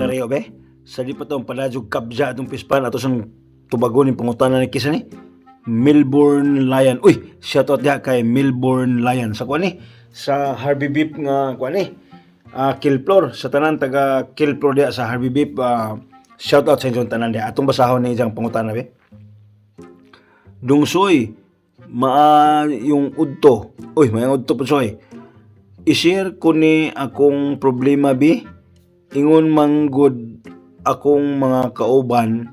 Karayo be. Sa di pa tong padajog kabja atong pispan ato sang tubagon yung pangutana ni kisa ni Melbourne Lion. Uy, shout out diha kay Melbourne Lion. Sa kuan ni sa Harvey Beef nga kuan ni. Killfloor sa tanan taga Killfloor diha sa Harvey Beef, shout out sa inyong tanan diha. Atong basahon ni iyang pangutana be. Dungsoy, maa yung udto. Uy, may udto po soy. I-share ko ni akong problema bi. Ingon manggod akong mga kauban,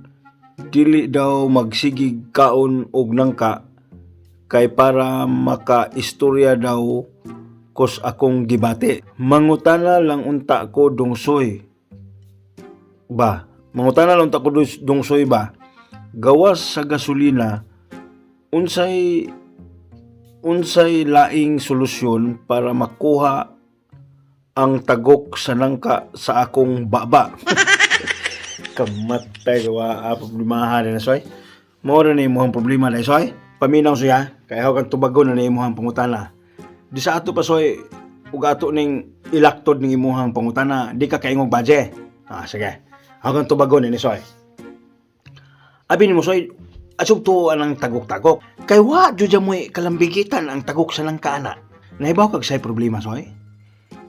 dili daw magsigig kaon og nangka kay para maka-istorya daw kos akong gibati. Mangutana lang unta ko, Dungsoy. Ba, mangutana lang unta ko, Dungsoy ba. Gawas sa gasolina, unsay unsay laing solusyon para makuha ang tagok sa nangka sa akong baba? Kamatay gawa problemahan na soy. Mao ra ni imong problema na soy. Paminaw siya, kay ako kang tubagon na ni imong pangutana. Di sa ato pa soy, ug ato ning ilaktod ning imuhang pangutana, di ka kaingog baje. Ah, sige. Ako kang tubagon ni soy. Abi nimo soy, asog tuo ang tagok-tagok. Kay wa jud mo'y kalambigitan ang tagok sa nangka ana. Nahibaw kag say problema soy?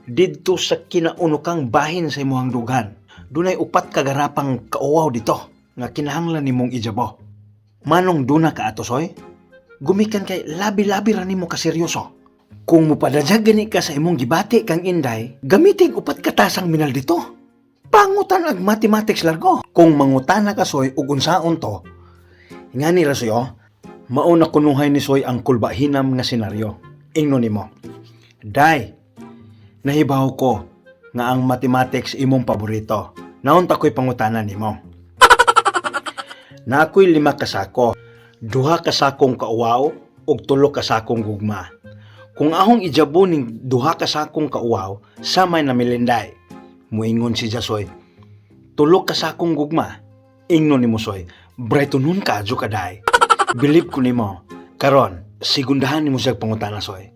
Didto sa kinaunokang bahin sa imuhang dughan, dunay upat ka garapang kauwaw dito nga kinahanglan nimong ijabo. Manong duna ka ato soy, gumikan kay labi-labi ra nimo ka seryoso. Kung mupadajag gani ka sa imong gibati kang Inday, gamitin upat ka tasang minal dito. Pangutan ag mathematics largo. Kung mangutana ka soy ug unsaon to, ngani ra soy oh, mao na kunuhay ni soy ang kulbahinam nga senaryo. Ingno nimo. Day, nahibaw ko nga ang mathematics imong paborito. Naunta ko'y pangutana nimo. Na ako'y lima ka sako. Duha ka sakong kauwaw ug tulo ka sakong gugma. Kung ahong ijabo ning duha ka sakong kauwaw, samay na milinday. Muingon si Jasoy, tulo ka sakong gugma. Ingno ni Musoy, brighton nun ka adyo ka day. Bilib ko nimo. Karon, sigundahan nimo siya pangutana soy.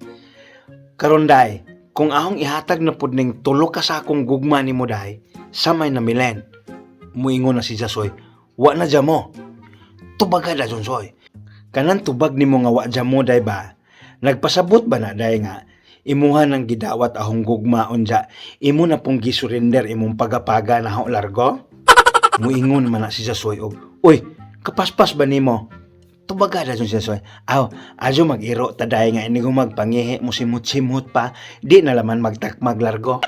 Karon day, kung ahong ihatag na pud ning tulo ka sakong gugma nimo day, samay na milen. Muingon na si Jasoy, wa na mo. Tubaga da soy. Kanan tubag nimo nga wa mo day ba? Nagpasabot ba na day nga imuha nang gidawat ahong gugma unja imo na pong gisurrender imong pagapaga na ho largo? Muingon man na si Jasoy og, "Uy, kapaspas ba nimo?" Tubaga da si Jasoy. Aw, adyo mag-iro ta day nga inigo magpangihi mo simot-simot pa, di na laman magtakmag largo.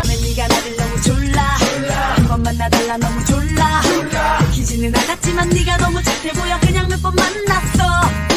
네가 나를 너무 졸라 한 번 만나달라 너무 졸라 들키지는 않았지만 네가 너무 착해 보여 그냥 몇 번 만났어.